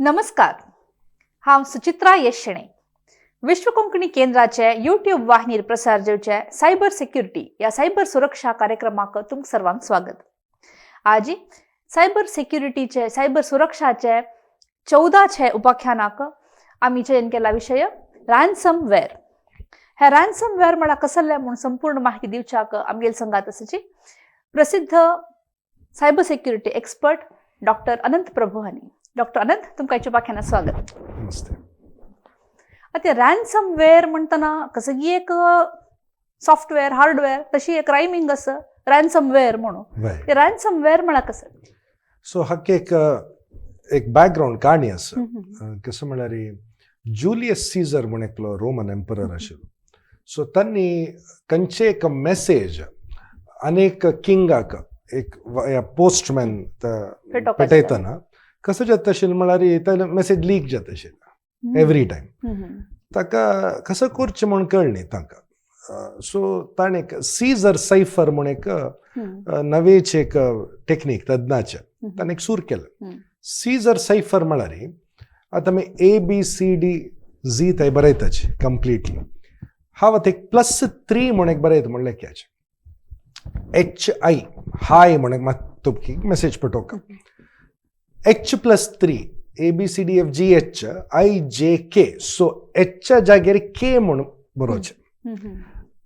नमस्कार, हांव सुचित्रा येशणे. विश्व कोंकणी केंद्राचे युट्यूब वाहिनीर प्रसार जावचे सायबर सेक्युरिटी या सायबर सुरक्षा कार्यक्रमाक तुमकां सर्वांक स्वागत. आज सायबर सेक्युरिटीचे, सायबर सुरक्षाचे 14छे उपाख्यानाक आमी चयन केला विशय रॅन्समवेअर. हे रॅन्समवेअर म्हळ्यार कसलें म्हूण संपूर्ण माहिती दिवच्याक आमगेल संगात आसाची प्रसिद्ध cyber security expert doctor Anant Prabhu हांणी. डॉक्टर अनंत, तुमकां आयच्या उपाख्यानात स्वागत. नमस्ते. आतां रॅन्समवेअर म्हणटना कसगी एक सॉफ्टवेअर, हार्डवेअर, तशी एक रायमिंग आसा रॅन्समवेअर म्हणून. ते रॅन्समवेअर म्हळ्यार कसं? सो हाका एक एक बॅकग्रावंड काणी आसा. कसं म्हळ्यार, जुलियस सीझर म्हूण एकलो रोमन एम्परर आशिल्लो. सो तांणी खंयचे एक मेसेज अनेक किंगाक एक पोस्टमॅन पेटोवपाचें. पेटयतना कसं जाता आशिल्लें म्हळ्यार, ते मेसेज लीक जाता आशिल्लें एवरी टायम. ताका कसं करचें म्हूण कळ्ळें तांकां. सो ताणें एक सीझर सायफर म्हूण एक नवेच एक टेक्नीक तज्ञाचें ताणें एक सूर केलें. सीझर सायफर म्हळ्यार, आतां आमी A B C D Z थंय बरयताची कंप्लिटली. हांव आतां एक प्लस थ्री म्हूण एक बरयता म्हण लेख्याचें, एच I हाय म्हण एक मात तुमकी message पठोवका. H plus three, A B C D F G H I J K. So एचच्या जाग्यार के म्हूण बरोवचें,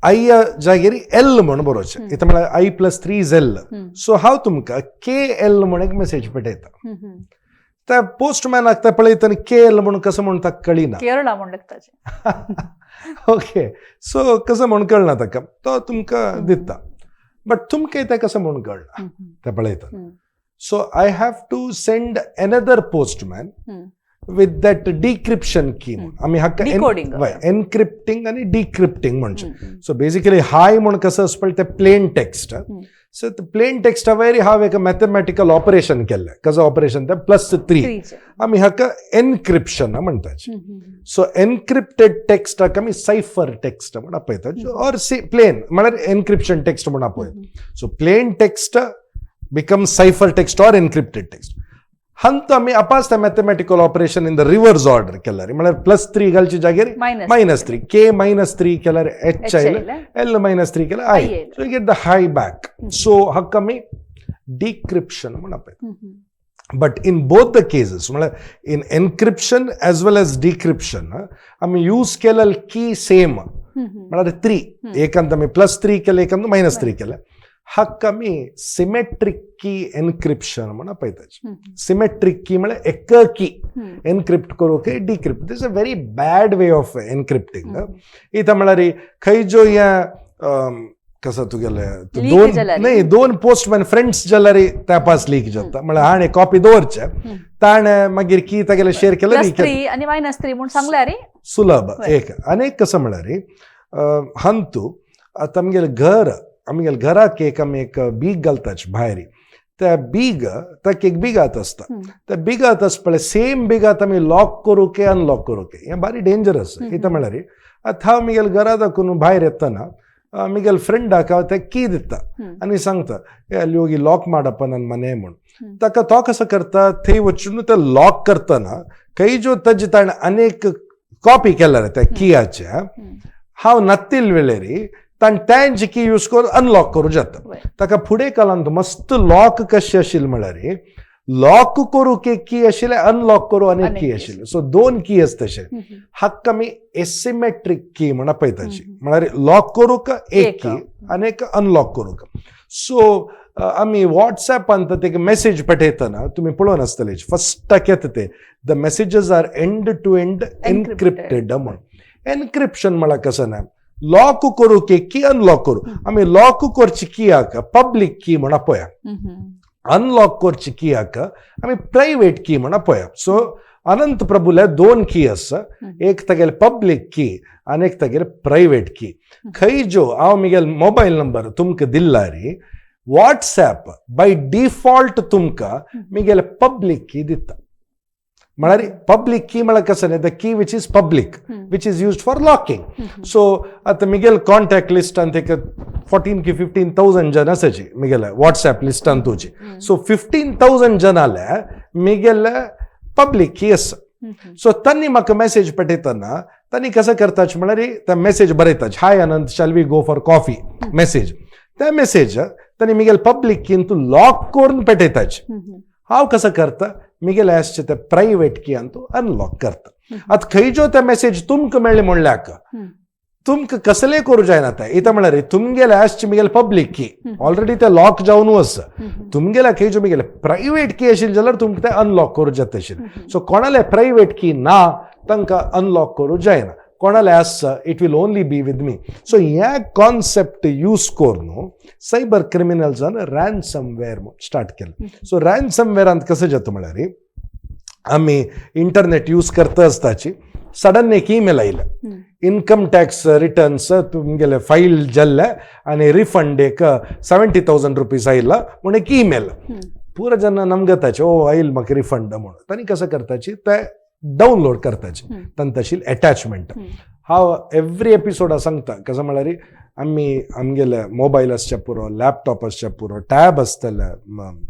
आय जाग्यार एल म्हूण बरोवचें. इथं म्हळ्यार I plus three is L. So हांव तुमकां के एल म्हूण एक मेसेज पठयता. त्या पोस्टमॅनाक ते पळयतना के एल म्हूण कसं म्हूण ताका कळिना. केरळा म्हूण लागताचे. ओके, सो कसं म्हूण कळना ताका, तो तुमकां दिता, बट तुमकां तें कसं म्हूण कळना ते पळयतना. So I have to send another postman with that decryption key. आमी हाका Decoding. एनक्रिप्टींग आनी डिक्रिप्टींग म्हणचे. सो बेसिकली हाय म्हूण कसं आसता पळय, तें प्लेन टेक्स्ट. सो प्लेन टेक्स्टा वयर हांव एक मॅथमॅटिकल ऑपरेशन केल्लें. कसं ऑपरेशन तें? Plus three. थ्रीचे. आमी हाका एनक्रिप्शन म्हणटाचे. सो एनक्रिप्टेड टेक्स्टाक आमी सायफर टेक्स्ट म्हूण आपयतात, ऑर सी प्लेन म्हळ्यार एनक्रिप्शन टेक्स्ट म्हूण आपयतात. So plain text become cipher text or encrypted text. हंत आमी अपास mathematical operation in the reverse order केल्यार, म्हळ्यार प्लस थ्री घालचे जागेर minus. Minus three, K minus three केल्यार एच एच आयलें, आयलें. एल मायनस थ्री केल्यार I. I आयलें. So you get the hi back. So हाका आमी डिक्रिप्शन म्हूण आपयतात. But in both the cases, म्हळ्यार in encryption as well as decryption, आमी यूज केलेले की सेम, म्हळ्यार थ्री. एकांत आमी प्लस थ्री केलें, एकांत मायनस थ्री केलें. हाका आमी सिमेट्रीक की एनक्रिप्शन म्हूण आपयतात. सिमेट्रीक की म्हळ्यार एक की एनक्रिप्ट करूंक decrypt. This a very bad way of encrypting. इथं म्हळ्यार खंय जो हें कसं तुगेले Leak दोन जाल्यार. नाही, दोन पोस्टमॅन फ्रेंड्स जाल्यार त्या पास लीक जाता. म्हळ्यार हाणें कॉपी दवरचें, ताणें मागीर की तागेलें शेअर केलें. Plus leak. Three आणि मायनस थ्री म्हूण सांगल्यार सुलभ. वय. एक आनी एक कसं म्हळ्यार, हंतू आतां आमगेलें घर, आमगेले घराक एक आमी एक बीग घालताच भायर. त्या बीग ताका एक बिगात आसता. त्या बिगात आसता पळय, सेम बिगात आमी लॉक करूंक, अनलॉक करूंक, हें भारी डेंजरस. कितें म्हळ्यार, आतां हांव म्हगेल्या घरा दाखून भायर येतना म्हगेल्या फ्रेंडाक हांव ते की दिता आनी सांगता, "ए, ಅಲ್ಲಿ ಹೋಗಿ ಲಾಕ್ ಮಾಡಪ್ಪ ನನ್ನ ಮನೆ" म्हूण. ताका तो कसो करता, थंय वचून ते लॉक करतना खंय जो ताजे ताणें अनेक कॉपी केल्या रे त्या कियाच्या, हांव नात्तील वेळेरी ताणें तेंच की यूज करून अनलॉक करूं जाता. ताका फुडें कालांत मस्त लॉक कशें आशिल्लें म्हळ्यार, लॉक करूंक एक की आशिल्लें, अनलॉक करूं आनी एक आनी की एक. आशिल्लें. सो दोन की आसता तशें. हाका आमी एसिमेट्रीक की म्हण आपयताची. म्हळ्यार लॉक करूंक एक एक. की आनी एक अनलॉक करूंक. सो आमी वॉट्सॅपान ते मेसेज पठयतना तुमी पळोवन आसतले, फस्टाक येता ते, "The messages are end to end encrypted" म्हूण. एनक्रिप्शन म्हळ्यार कसं ना, लॉक करूंक एक की, अनलॉक करूं. आमी लॉक करची कियाक पब्लीक की म्हण आपया, अनलॉक करची कियाक आमी प्रायवेट की म्हण आपया. सो अनंत प्रभुले दोन की आसा. एक तागेले पब्लीक की आनी एक तागेले प्रायवेट की. खंय जो हांव म्हगेलो मोबायल नंबर तुमकां दिल्ला रे, वॉट्सॅप बाय डिफॉल्ट तुमकां म्हगेले पब्लीक की दिता. म्हळ्यार पब्लीक की म्हळ्यार कसं न्ही, the key which is public, which is used for locking. So आतां म्हगेले कॉन्टॅक्ट लिस्टान एक 14 की 15,000 जन आसाची म्हगेले वॉट्सॅप लिस्टान तुजी. सो 15,000 जनाले म्हगेले पब्लीक की आसा. सो तांणी म्हाका मॅसेज पाठयतना तांणी कसं करतात म्हळ्यार ते मॅसेज बरयतात, "Hi Anant, shall we go for coffee?" Message. त्या मॅसेज तांणी मिगेल पब्लीक कीन तूं लॉक करून पेटयताच. हांव कसं करता, मिगेले आसचे ते प्रायवेट की तूं अनलॉक करता. आतां खंय जो ते मॅसेज तुमकां मेळ्ळे म्हणल्याक तुमकां कसलेय करूं जायना ते. इतां म्हळ्यार तुमगेले आसचे मिगेले पब्लीक की ऑलरेडी ते लॉक जावन आसा. तुमगेले खंय जो मिगेले प्रायवेट की आशिल्ले जाल्यार तुमकां ते अनलॉक करूं जाता आशिल्लें. सो कोणाले प्रायवेट की ना तांकां अनलॉक करूं जायना. कोणाले आसा, it will only be with me. So हे कॉन्सेप्ट यूज करून सायबर क्रिमिनल्सान रॅन्समवेअर स्टार्ट केलें. सो रॅन्समवेअरांत कसं जाता म्हळ्यार, आमी इंटरनेट यूज करता आसताची सडन एक ईमेल आयलें, इन्कम टॅक्स रिटर्न्स तुमगेले फायल जाल्ले आनी रिफंड एक ₹70,000 आयला म्हूण एक ईमेल. पुरा जेन्ना नमगताचे, ओ आयल म्हाका रिफंड म्हणून, तांणी कसं करताची, ते डावनलोड करताचे तांकां अटॅचमेंट. हांव एवरी एपिसोडा सांगता, कसं म्हळ्यार आमी आमगेले मोबायल आसचे पुरो, लॅपटॉप आसचे पुरो, टॅब आसतले,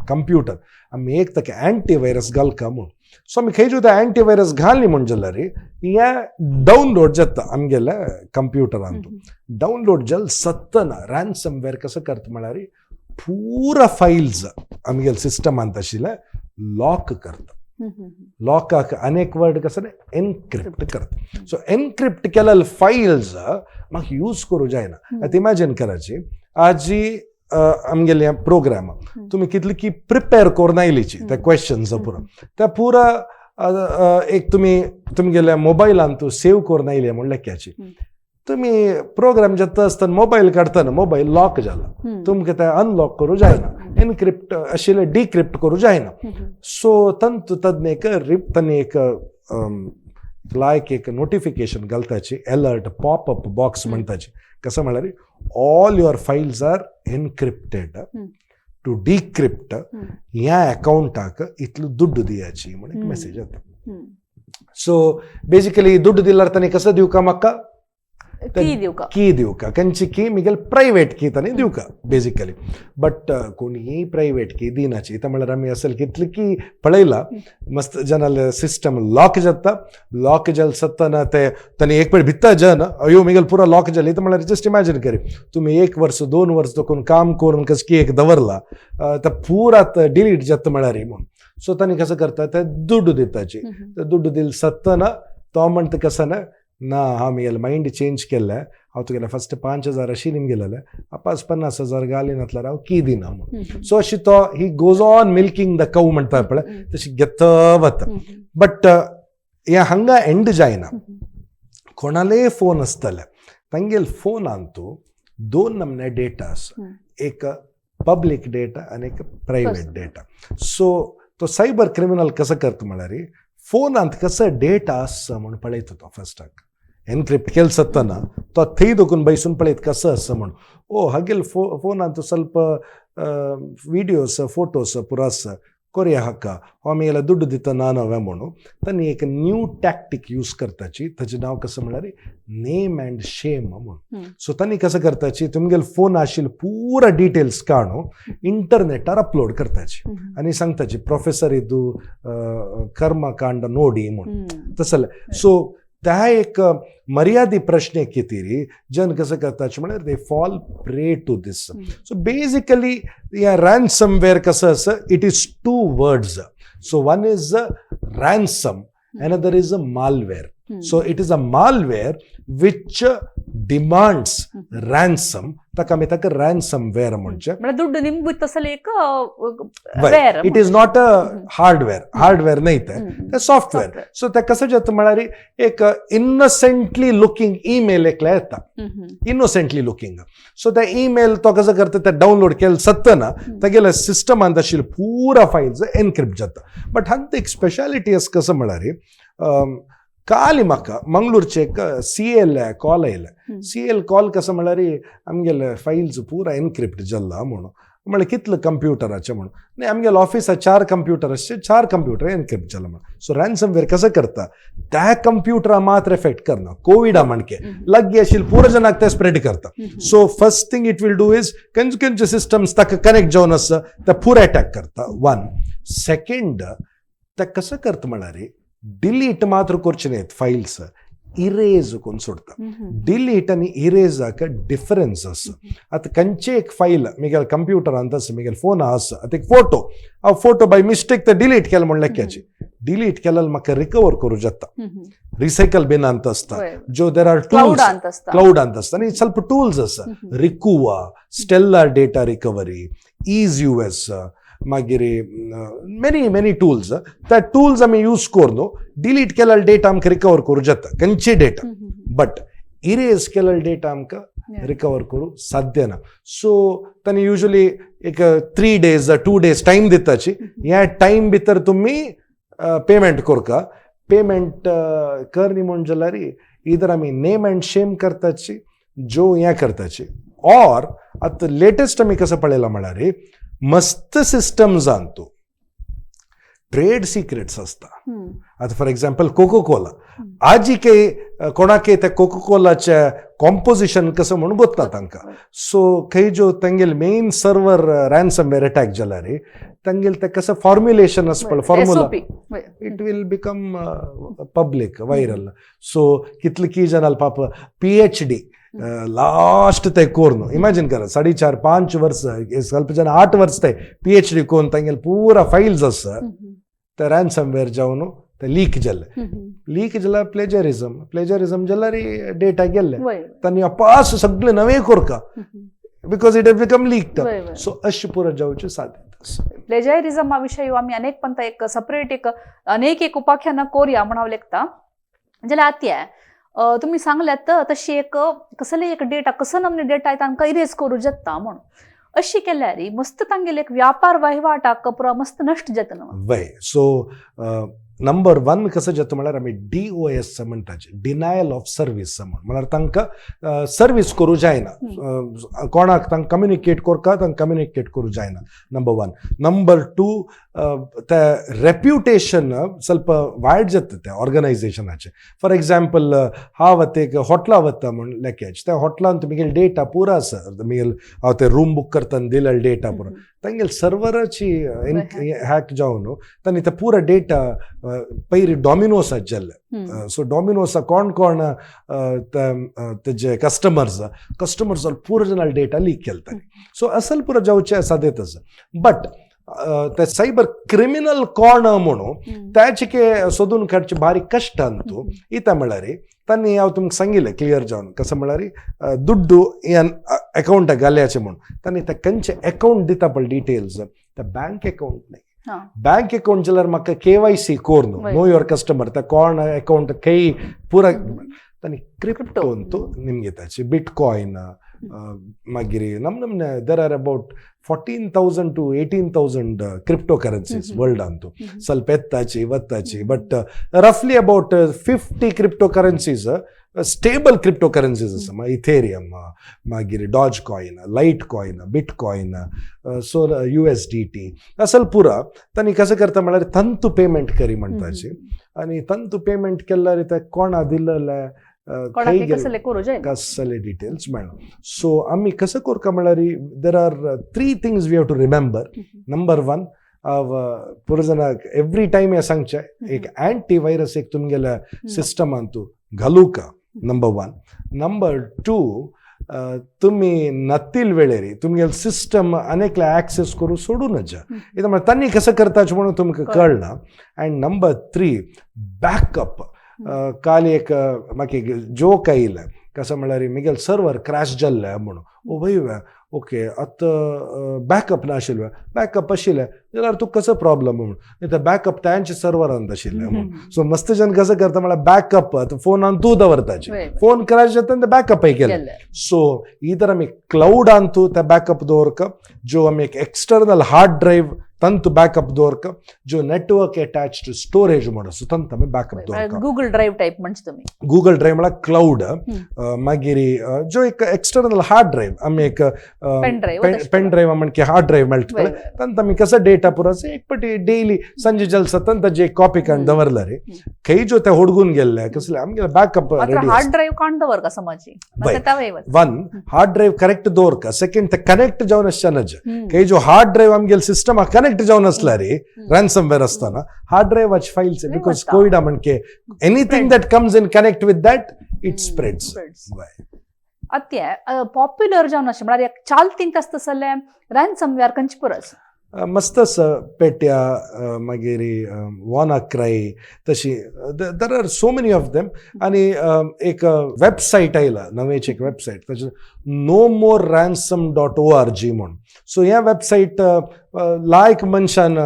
कंप्युटर, आमी एक ताका अँटीव्हायरस घालका म्हूण. सो आमी खंय ते अँटीव्हायरस घालनी म्हूण जाल्यार हें डावनलोड जाता आमगेल्या कंप्युटरान. डावनलोड जाल सत्तना रॅन्समवेअर कसं करता म्हळ्यार पुरा फायल्स आमगेले सिस्टमांत आशिल्ले लॉक करता. लॉकाक अनेक वर्ड कसं एनक्रिप्ट करता. सो एनक्रिप्ट केलेले फायल्स म्हाका यूज करूं जायना. आतां इमॅजीन कराची, आजी आमगेले प्रोग्राम तुमी कितले की प्रिपेर करून आयलीची ते क्वेश्चन्स पुरा, त्या पुरा एक तुमी तुमगेल्या मोबायलान तूं सेव करून आयले म्हूण लेख्याची, तुमी प्रोग्राम जाता आसतना मोबायल काडटना मोबायल लॉक जाला, तुमकां ते अनलॉक करूं जायना, एनक्रिप्ट आशिल्ले डिक्रिप्ट करूं जायना. सो तंतु तज्ञ एक रिप तांणी एक लायक एक नोटिफिकेशन घालताची, अलर्ट पॉप अप बॉक्स म्हणटाची. कसं म्हळ्यार, "All your files are encrypted. To decrypt ह्या अकाउंटाक इतलो दुड्डू दियाची" म्हण एक मेसेज येता. सो बेसिकली दुड्डू दिल्यार तांणी कसं दिवका म्हाका? की दिवका. की दिवका. खंयची की? मिगेल प्रायवेट की तांणी दिवका बेसिकली. बट कोणीय प्रायवेट की दिनाची. इतां म्हळ्यार आमी असेल कितली की पळयला, मस्त जनाले सिस्टम लॉक जाता. लॉक जाल सत्ताना ते तांणी एक पळय भित्ता जन, अयो मिगेल पुरा लॉक जाले. इतां म्हळ्यार जस्ट इमॅजीन करी, तुमी एक वर्स दोन वर्स दोकून काम करून कस की एक दवरला, ते पुरा डिलीट जाता म्हळ्यार म्हूण. सो तांणी कसं करता, ते दुड्डू दिताची. ते दुड्डू दिल सत्ताना तो म्हणटा कसं ना, ना हांव म्हगेलें मायंड चेंज केल्लें, हांव तुगेलें फस्ट 5,000 अशी निमगेलें, पांच 50,000 घालिनातल्यार हांव की दिना म्हूण. सो अशी तो he goes on milking the cow म्हणटा पळय, तशी घेत वता. बट हें हांगा एंड जायना. कोणालेय फोन आसतले, तांगेले फोनान तूं दोन नमने डेटा आसा, एक पब्लीक डेटा आनी एक प्रायवेट डेटा. सो तो सायबर क्रिमिनल कसो करता म्हळ्यार, फोनांत कसो डेटा आसा म्हूण पळयता. तो फस्टाक एनक्रिप्ट केल सत्ताना तो थंय दोकून बैसून पळयत कसो आसा म्हूण. ओ हागेल फोनांत ಸ್ವಲ್ಪ विडियोस फोटोस पुरो आसा, कोरया हाका हो आमी दुड्डू दिता ना नवे म्हणून तांणी एक न्यू टॅक्टीक यूज करताची. ताचें नांव कसं म्हळ्यार नेम अँड शेम म्हणून. सो तांणी कसं करताची, तुमगेले फोन आशिल्ले पुरा डिटेल्स काडून इंटरनेटार अपलोड करताची आनी सांगताची, प्रोफेसर ಇದು कर्मकांड ನೋಡಿ म्हणून तसले. सो त्या एक मर्यादी प्रश्न किती जन कसं करतात म्हळ्यार they fall prey to this. So basically या रॅन्समवेअर कसं असं, it is two words. So one is a ransom, another is a malware. So it is a malware which demands ransom. ताका आमी ताका रॅन्समवेअर म्हणचे. म्हळ्यार दुड्डू निमगु तसले एक wear. It is not a hardware. Hardware न्हय तें, तें सॉफ्टवेअर. सो तें कसं जाता म्हळ्यार, एक इनोसेंटली लुकींग ईमेल एकल्या येता, इनोसेंटली लुकींग. सो ते ईमेल तो कसं करता, ते डावनलोड केले सत्तना तागेल्या सिस्टमांत आशिल्ले पुरा फायल्स एनक्रिप्ट जाता. बट हांत एक स्पेशालिटी आसा. कसं म्हळ्यार, काली म्हाका मंगळूरचे एक सी एल कॉल आयले. सी एल कॉल कसं म्हळ्यार, आमगेले फायल्स पुरा एनक्रिप्ट जाला म्हणून. म्हळ्यार कितले कंप्युटराचे म्हणून. न्ही, आमगेले ऑफिसात चार कंप्युटर आसचे, चार कंप्युटर एनक्रिप्ट जाला म्हणून. सो रॅन्समवेअर कसं करता, त्या कंप्युटरा मात्र एफेक्ट करना. कोविडा म्हणके लागीं आशिल्ले पुरा जनाक ते स्प्रेड करता. So first thing it will do is खंयचे खंयचे सिस्टम्स ताका कनेक्ट जावन आसा ते पुरा अटॅक करता. वन सेकंड ते कसं करता म्हळ्यार डिलीट मात्र करचे न्हय, फायल्स इरेज करून सोडता. डिलीट आनी इरेजाक डिफरन्स आसा. आतां खंयचे एक फायल मिगेल कंप्युटरांत आसा, मिगेल फोन आसा, आतां एक फोटो, हांव फोटो बाय मिस्टेक ते डिलीट केलें म्हण लेख्याची, डिलीट केल्यार म्हाका रिकवर करूं जाता. रिसायकल बिनांत आसता ज्यो there are tools. क्लाउडांत आसता. क्लाउडांत आसता आनी ಸ್ವಲ್ಪ टूल्स आसा, Recuva, Stellar data recovery, EaseUS, मागीर मेनी मेनी टूल्स. त्या टूल्स आमी यूज करून डिलीट केलेलो डेटा आमकां रिकवर करूं जाता, खंयची डेटा. बट इरेज केलेलो डेटा आमकां रिकवर करूं साध्य ना. सो तांणी युजली एक 3 days, 2 days time दिताची. ह्या टायम भितर तुमी पेमेंट करका. पेमेंट करनी म्हूण जाल्यार इधर आमी नेम अँड शेम करताची, जो हें करताची. ऑर आतां लेटेस्ट आमी कसं पळयलां म्हळ्यार मस्त सिस्टम्सान तूं ट्रेड सिक्रेट्स आसता. आतां फॉर एग्जाम्पल कोको कोला, आजी कोणाकय त्या कोको कोलाचे कॉम्पोजिशन कसं म्हणून गोत्ता तांकां. सो खंय जो तांगेले मेन सर्वर रॅन्समवेअर अटॅक जाल्यार तांगेले तें कसं फॉर्म्युलेशन आसा पळय, formula, SOP. It will become public, viral. So कितले की जणां पाप पीएचडी लास्ट ते करून, इमॅजिन करा, 4.5-5 वर्स, ಸ್ವಲ್ಪ जण 8 वर्स ते पीएचडी करून तांगेले पुरा फायल्स आसा ते रॅन्समवेअर जावन ते लीक जाले. लीक जाल्यार प्लेजरिझम, प्लेजरिझम जाल्यार डेटा गेल्ले. तांणी अपास सगळे नवे करका because it has become leaked. वय, वय. सो अशें पुरो जावचें साध्यता आसा. प्लेजरिझमा विशय आमी अनेक पंत एक सपरेट एक अनेक एक उपाख्यान कोरया म्हण हांव लेखता. जाल्यार आत्या तुमी सांगल्यात तशी एक कसले एक डेटा, कसो नमने डेटा तांकां इरेज करूं जाता म्हूण, अशी केल्यार मस्त तांगेले एक व्यापार वहिवाटाक पुरो मस्त नश्ट जाता न्हू? वय, सो नंबर वन कसं जाता म्हळ्यार आमी डीओएस म्हणटाचे, डिनायल ऑफ सर्वीस म्हण. म्हळ्यार तांकां सर्वीस करूं जायना, कोणाक तांकां कम्युनिकेट करका, तांकां कम्युनिकेट करूं जायना, नंबर वन. नंबर टू, ते रेप्युटेशन ಸ್ವಲ್ಪ वायट जाता त्या ऑर्गनायझेशनाचें. फॉर एग्जाम्पल, हांव आतां एक हॉटला वता म्हूण लेखेच, त्या हॉटलान तुमगेले डेटा पुरो आसा, तुमगेले हांव ते रूम बूक करतना दिलेलो डेटा पुरो तांगेले सर्वराची हॅक जावन तांणी ते पुरो डेटा पयलीं डॉमिनोसाक जाल्ले. सो डॉमिनोसा कोण कोण तेजे कस्टमर्स, कस्टमर्स पुरो जण डेटा लीक केले तांणी. सो असल पुरो जावचें साध्यता आसा. बट ते सायबर क्रिमिनल कोण म्हणून त्याचे सोदून काडचे बारीक कश्ट तूं. इता म्हळ्यार तांणी हांव तुमकां सांगिल्लें क्लियर जावन, कसं म्हळ्यार दुड्डू अकाउंटाक घालयाचें म्हूण तांणी ते खंयचे अकाउंट दिता पळय डिटेल्स, ते बँक अकाउंट न्ही. बँक अकाउंट जाल्यार म्हाका केवायसी करून, नो your customer, ते कोण अकाउंट खंय पुरा. तांणी क्रिप्टो अंतू निमगे ताचे बिट कॉयन, मागीर नम नमने there are about 14,000 to 18,000 crypto currencies वर्ल्डांतू. ಸ್ವಲ್ಪ ಎತ್ತಾಚಿ ಒತ್ತಾಚಿ, but roughly about 50 crypto currencies, stable crypto currencies आसा. इथेरियम, मागीर Dodge coin, light coin, bit coin, so USDT असल पुरा. तांणी कसं करता म्हळ्यार तंतू पेमेंट करी म्हणटाची आनी तंतू पेमेंट केल्यार ते कोणा दिल्ले कोणाक कसले करूं जायना. कसले डिटेल्स मेळना. सो आमी कसं करका म्हळ्यार there are three things we have to remember. Number one, पुरो जाणांक एवरी टायम हें सांगचें, एक अँटी व्हायरस एक तुमगेल्या सिस्टमांतू घालूका, नंबर वन. नंबर टू, तुमी नतील वेळेर तुमगेले सिस्टम अनेकला ऍक्सेस करूं सोडू नजा. कित्याक म्हळ्यार तांणी कसं करताच म्हणून तुमकां कळना. And number three, backup. काल एक म्हाका एक जोक आयिल्लें, कसं म्हळ्यार मिगेल सर्वर क्रॅश जाल्लें म्हणून. ओ वय, ओके, आतां बॅकअप नाशिल्लें? बॅकअप आशिल्लें जाल्यार तुका कसो प्रॉब्लम म्हणून. तर बॅकअप तांच्या सर्वरांत आशिल्लें म्हणून. सो मस्त जन कसं करता म्हळ्यार बॅकअप फोनान तूं दवरताचे, फोन क्रॅश जाता ते बॅकअपय केलें. सो इधर आमी क्लाउडांतू ते बॅकअप दवरका, जो आमी एक एक्सटर्नल हार्ड ड्रायव्ह तंतू बॅकअप दवरका, जो नेटवर्क अटॅच्ड स्टोरेज म्हण आसा तंतू आमी बॅकअप दवरका. गुगल ड्रायव्ह टायप म्हणजे तुम्ही? गुगल ड्रायव्ह म्हळ्यार क्लाउड, मागीर जो एक एक्सटर्नल हार्ड ड्रायव्ह आमी एक पेन ड्रायव्ह. पेन ड्रायव्ह म्हणके हार्ड ड्रायव्ह मेळटा पळय, तंत आमी कसो डेटा पुरो आसा, एक पटी डेली संजे जलसा तंत जे कॉपी काडून दवरला रे, खंय जो ते हुडगून गेल्ले कसले आमगेले बॅकअप मात्र रेडी. हार्ड ड्रायव्ह काण दवर का समाजी. कनेक्ट जावन आसल्यार रॅन्समवेअर आसतना हार्ड ड्रायव्हाचे फायल्स, because वता. कोविडा म्हणके anything Spread. That comes in connect with that, it spreads. अत्य पॉप्युलर जावन अशें म्हळ्यार एक चालतींत आसता जाल्यार रॅन्समवेअर खंयचे परस? मस्त आसा. पेट्या, मागीर वॉनाक्राय, तशी there are so many of them. आनी एक वेबसायट आयला नवेची, एक वेबसायट ताचे nomoreransom.org म्हूण. सो ह्या वेबसायट लायक मनशान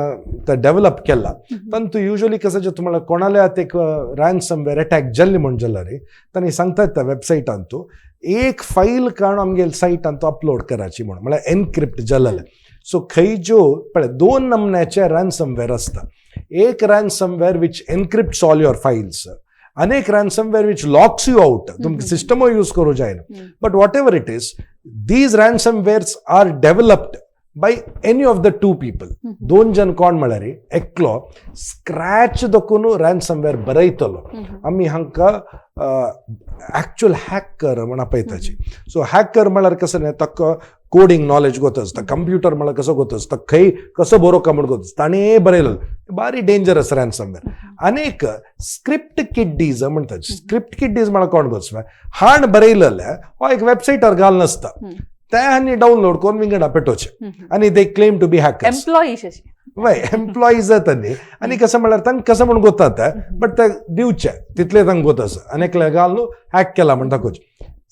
ते डेव्हलप केला. तांतू युजली कसं जे तुम्हाला कोणाला एक रॅन्समवेअर अटॅक जाल्ली म्हूण जाल्यार तांणी सांगतात त्या वेबसायटान तूं एक फायल काडून आमगेले सायटान तूं अपलोड करायची म्हूण, म्हळ्यार एनक्रिप्ट जालेलें. सो खंय ज्यो पळय, दोन नमुन्याचे रॅन्समवेअर आसता. एक ransomware which encrypts all your files आनी एक ransomware which locks you out, तुमकां सिस्टमूय यूज करूं जायना. But whatever it is, these ransomwares are developed by any of the two people. दोन जण कोण म्हळ्यार एकलो स्क्रॅच दखून रॅन्समवेअर बरयतलो. आमी हांकां एक्चुअल हॅकर म्हण आपयताची. सो हॅकर म्हळ्यार कसं न्ही, ताका कोडिंग नॉलेज गोत आसता, कंप्युटर म्हळ्यार कसो गोत आसता, खंय कसो बरोवका म्हण गोत आसता. ताणें बरयलें बारी डेंजरस रॅन्समवेअर. अनेक स्क्रिप्ट किड्डीज म्हणतात. स्क्रिप्ट किड्डीज म्हळ्यार कोण गोत हाण बरयलेलें हो एक वेबसायटार घाल नासता, ते आनी डावनलोड करून विंगडा पेटोवचें आनी they claim to be hackers. Employee अशें. वय, एम्प्लॉईज जाता न्ही. आनी कसं म्हळ्यार तांकां कसं म्हण गोत बट ते दिवचे तितले तांकां गोत आसा आनी एकले घालून हॅक केला म्हण दाखोवचें.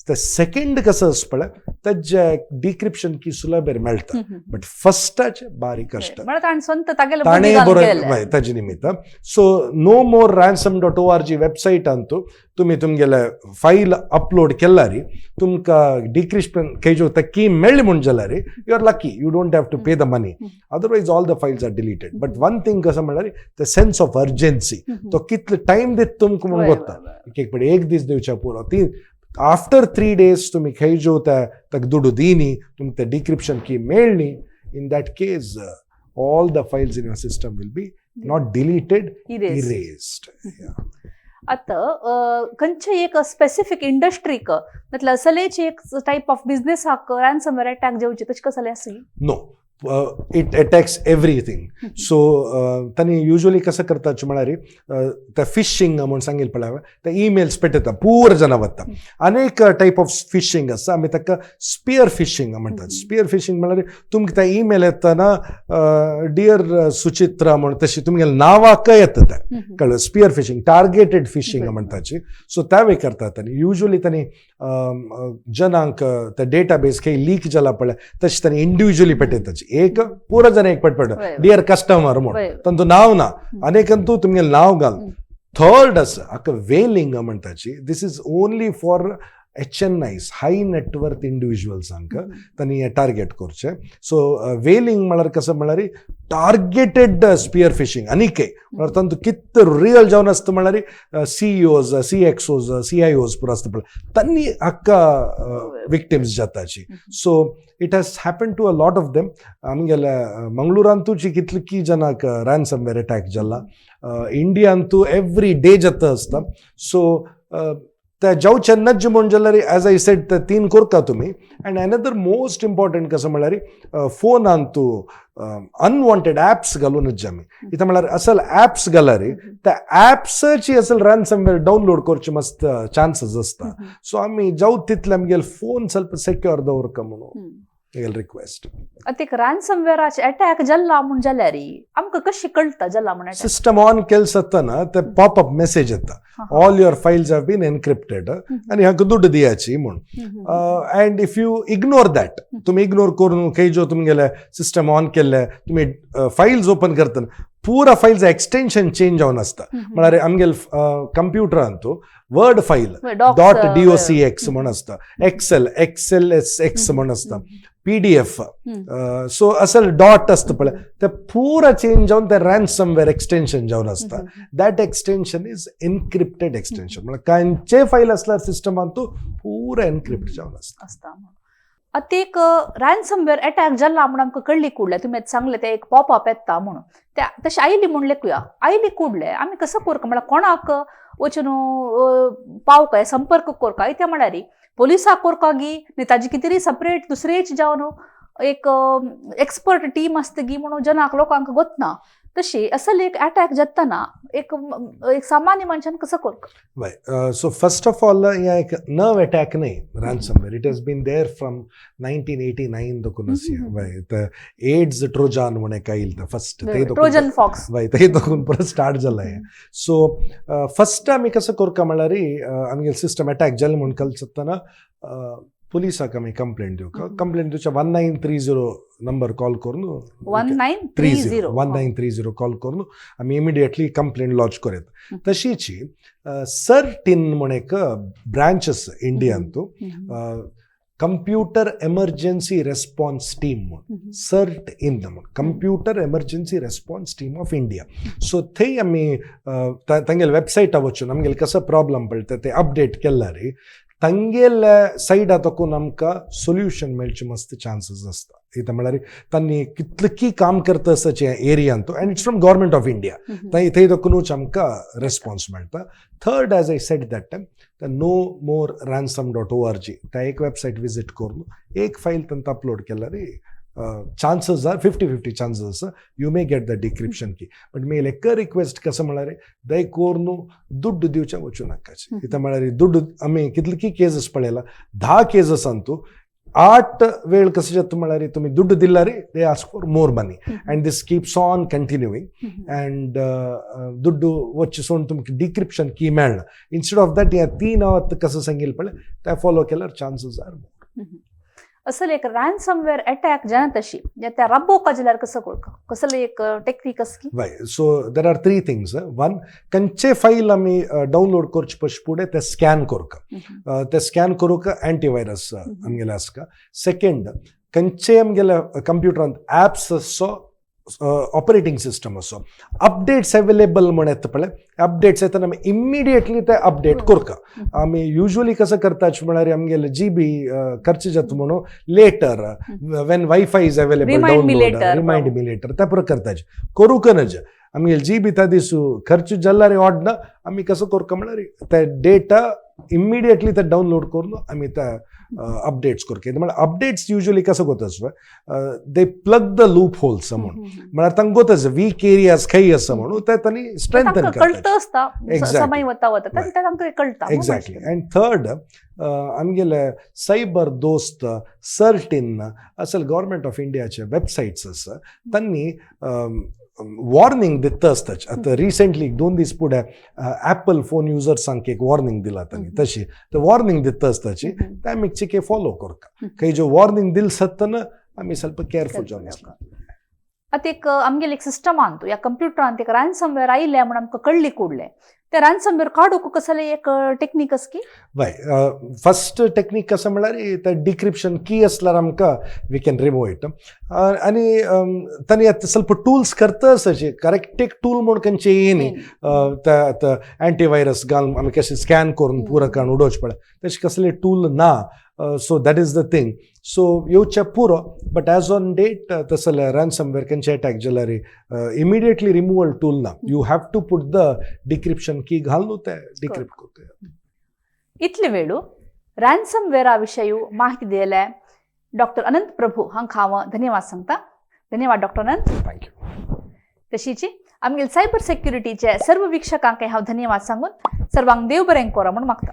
ते सेकंड कसं आसा पळय, तेजे डिक्रिप्शन की सुलभेर मेळटा, बट फस्टाचे बारीक कष्ट. म्हळ्यार ताणें स्वंत तागेले ताणें बरोय ताजे निमित्त. So nomoreransom.org वेबसायटांतू तुमी तुमगेले फायल अपलोड केल्यार तुमकां डिक्रिप्शन खंयच्यो ते की मेळ्ळी म्हूण जाल्यार you are lucky, you don't have to pay the money. Otherwise all the files are deleted. But one thing कसं म्हळ्यार the sense of urgency, तो कितलो टायम दित तुमकां म्हूण गोत्ता. एक एक पडे एक दीस दिवच्या पुरो ती. आफ्टर 3 डेज तुमी खंय ज्यो त्या ताका दुडू दिनी, तुमकां ते डिक्रिप्शन की मेळ्ळी, in that case all the files in your system will be not deleted, erased. आतां खंयचे एक स्पेसिफीक इंडस्ट्रीक म्हटल्यार असलेच एक टायप ऑफ बिझनेसाक रॅन्समवेअर अटॅक जेवचे तशें कसलें आसा? No, it attacks everything. So तांणी युजली कसं करतात म्हळ्यार ते फिशिंग म्हूण सांगिल्लें पळय हांवें, ते ईमेल्स पेटयता, पूर जाणां वता. अनेक टायप ऑफ फिशिंग आसा, आमी ताका स्पियर फिशिंग म्हणटात. स्पियर फिशिंग म्हळ्यार तुमकां ते ईमेल येतना डियर सुचित्रा म्हूण तशी तुमगेल्या नांवाकय येता तें, कळ्ळें? स्पियर फिशिंग, टार्गेटेड फिशिंग म्हणटाची. सो त्यावे करतात. आनी युजली तांणी जनांक ते डेटाबेस खंय लीक जाला पळय, तशें तांणी इंडिविज्युअली पेटयताची. एक पुरो जण एक पट पडटा, डियर कस्टमर म्हूण, तांचो नांव ना. अनेकांतू तुमगेलें नांव घाल. थर्ड आसा हाका वेलिंग म्हणटाची. This is only for HNIs, high net worth इंडिविज्युअल्सांक तांणी टार्गेट करचें. सो वेलिंग म्हळ्यार कसं म्हळ्यार टार्गेटेड स्पियर फिशिंग. आनीकय म्हळ्यार तांतू कित रियल जावन आसता म्हळ्यार सीईओज, सीएक्सओज, सीआयओज पुरो आसता पळय, तांणी हाका victims जाताची. So it has happen to a lot of them. आमगेल्या मंगळुरांतूची कितली जनाक रॅन्समवेअर अटॅक जाला, इंडियांतू एवरी डे जाता आसता. सो त्या जावचे नज्ज म्हूण जाल्यार, एज I said, ते तीन करता तुमी. अँड अनदर मोस्ट इम्पॉर्टंट कसं म्हळ्यार फोनान तूं अनवॉन्टेड ॲप्स घालूं नज्ज आमी. इथं म्हळ्यार असल ॲप्स घाल्यार त्या ॲप्साची असल रॅन्समवेअर डावनलोड करचे मस्त चान्सीस आसता. सो आमी जावं तितले आमगेले फोन ಸ್ವಲ್ಪ सेक्युअर दवरका म्हणून म्हगेले रिक्वेस्ट. आतां एक रॅन्समवेअराचे अटॅक जाला म्हूण जाल्यार आमकां कशें कळटा जाला म्हूण attack? System on केले जातना ते पॉपअप मेसेज येता, all your files have been encrypted आनी हाका दुड्ड दियाची म्हूण. And if you ignore that, तुमी इग्नोर करून खंय ज्यो तुमगेले सिस्टम ऑन केल्ले तुमी फायल्स ओपन करतना पुरा फायल्स एक्सटेन्शन चेंज जावन आसता. म्हळ्यार आमगेले कंप्युटरांतू word file dot DOCX म्हूण आसता, एक्सेल XLSX म्हूण आसता, पीडीएफ, सो असल डॉट आसता पळय, ते पुरा चेंज जावन ते रॅन्समवेअर एक्सटेन्शन जावन आसता. That extension is encrypted extension. म्हळ्यार खंयचे फायल आसल्यार सिस्टमांतू पुरा एनक्रिप्ट जावन आसता. आसता. आतां एक रॅन्समवेअर अटॅक जाला म्हूण आमकां कळ्ळी कुडले, तुमी आतां सांगलें ते एक पॉपअप येता म्हणून, ते तशें आयली म्हूण लेखुया, आयली कुडले आमी कसो करका? म्हळ्यार कोणाक वचून पावका, संपर्क करका? इत्या म्हळ्यार पोलिसाक करका गी न्ही ताजी कितें सेपरेट दुसरेच जावन एक एक्सपर्ट टीम आसतगी म्हणून जनाक लोकांक गोतना. तशी असल एक अटॅक जाताना एक एक सामान्य मनशान कसो करक? वय, सो फर्स्ट ऑफ ऑल हें एक नव अटॅक न्हय ransomware. It has been there from 1989 दकून आसा. वय, ते एड्स ट्रोजान म्हूण एक आयल फर्स्ट ते. Trojan fox. वय, ते दकून परत स्टार्ट जाला हें. सो फर्स्ट आमी कसो करता म्हणल्यार, आमगेले सिस्टम अटॅक जालें म्हूण कळचतना पुलिसाक आमी कंप्लेंट दिवका. कंप्लेंट दिवच्या 1930 number call करून. 1930. 1930 call करून आमी इमिडिएटली कंप्लेंट लॉज करूं. तशीच सर्ट इन म्हूण एक ब्रांच आसा इंडियांतू, कंप्युटर एमर्जन्सी रेस्पॉन्स टीम म्हूण, सर्ट इन म्हूण, Computer Emergency Response Team of India. So थंय आमी तांगेले वेबसायटार वचून आमगेले कसो प्रॉब्लम पडटा ते अपडेट केल्यार तांगेले सायडा तकून आमकां सोल्युशन मेळचे मस्त चान्सीस आसता. कितें म्हळ्यार तांणी कितलेकी काम करता आसा एरियांत and it's from Government of India. थंय थंय तकूनच आमकां रेस्पॉन्स मेळटा. Third, as I said that time, the nomoreransom.org त्या एक वेबसायट विजीट करून एक फायल तांकां अपलोड केल्यार chances are 50-50 chances आसा you may get the decryption key. But mail एक रिक्वेस्ट कसं म्हळ्यार, दय करून दुड्ड दिवचे वचूं नाकाचे. कितें म्हळ्यार दुड्ड आमी कितले केसीस पळयला, 10 केसीस अंतू 8 वेळ कसं जाता म्हळ्यार तुमी दुड्ड दिल्यार they ask for more money and this keeps on continuing and दुड्डू वच्चे सोडून तुमकां डिक्रिप्शन की मेळना. इन्स्टेड ऑफ that ह्या तीन आतां कसं सांगिल्लें पळय ते फॉलो केल्यार चान्सीस are more. असल एक रॅन्समवेअर अटॅक जाणा तशी त्या राबोवपा जाल्यार कसो करता, कसले एक टेक्नीक आसा की? वय, so there are three things. One, खंयचे फायल आमी डावनलोड करचे पयशे फुडें ते स्कॅन करूंक, ते स्कॅन करूंक अँटीव्हायरस आमगेले आसता. सेकंड, खंयचे आमगेले कंप्युटरांत ॲप्स असो, ऑपरेटींग सिस्टम असो, अपडेट्स अवेलेबल म्हण येता पळय, अपडेट्स येतना आमी इमिडिएटली ते अपडेट करता. आमी युजली कसं करता म्हळ्यार आमगेले जी बी खर्च जाता म्हणून later when WiFi is available Remind me later. Remind me later त्या पुरो करताचे. करूंक नज. आमगेले जी बी त्या दीस खर्च जाल्यार वाडना. आमी कसो करता म्हळ्यार ते डेटा इमिडिएटली ते डावनलोड करून आमी ते अपडेट्स करता. म्हळ्यार अपडेट्स युजली कसो करता, they plug the loop holes म्हणून. म्हळ्यार तांकां गोत वीक एरियाज खंय आसा म्हणून ते तांणी स्ट्रेंथन तांकां करता. कळटा आसता. समय वता वता तांकां कळटा. एक्झॅक्टली. अँड थर्ड, आमगेले सायबर दोस्त, सर्ट इन असल गव्हर्मेंट ऑफ इंडियाचे वेबसायट्स आसा, तांणी वॉर्निंग दिता आसता. आतां रिसेंटली 2 दीस फुडें ॲपल फोन युजर्सांक एक वॉर्निंग दिला तांणी. तशी ते वॉर्निंग दिता आसताची ते आमी चिके फॉलो करता. खंय ज्यो वॉर्निंग दिल सत्तना आमी ಸ್ವಲ್ಪ केअरफुल जावन आसता. आतां एक आमगेले एक सिस्टमान ह्या कंप्युटरान एक रॅन्समवेअर आयिल्लें म्हूण आमकां कळ्ळी कुडलें, ते रॅन्समवेअर काडूंक कसले एक टेक्नीक आसा की? वय, फर्स्ट टेक्नीक कसं म्हळ्यार ते डिक्रिप्शन की असल्यार आमकां we can remove it. आनी तांणी आतां ಸ್ವಲ್ಪ टूल्स करता अशे, करेक्ट एक टूल म्हूण खंयचे येयनी. ते आतां अँटीव्हायरस घालून आमी कशें स्कॅन करून पुरो काडून उडोवचें पडटा, तशें कसलें टूल ना. So that is the thing. So येवचें पुरो, बट एज ऑन डेट तसले रॅन्समवेअर खंयचे अटॅक जाल्यार इमिडिएटली रिमुवल टूल ना. You have to put the decryption key घालून ते डिक्रिप्ट करता. इतले वेळू रॅन्समवेअरा विशय माहिती दिले डॉक्टर अनंत प्रभू हांकां हांव धन्यवाद सांगता. धन्यवाद डॉक्टर अनंत. Thank you. तशीच आमगेले सायबर सेक्युरिटीचे सर्व वीक्षकांक हांव धन्यवाद सांगून सर्वांक देव बरें करो म्हूण मागता.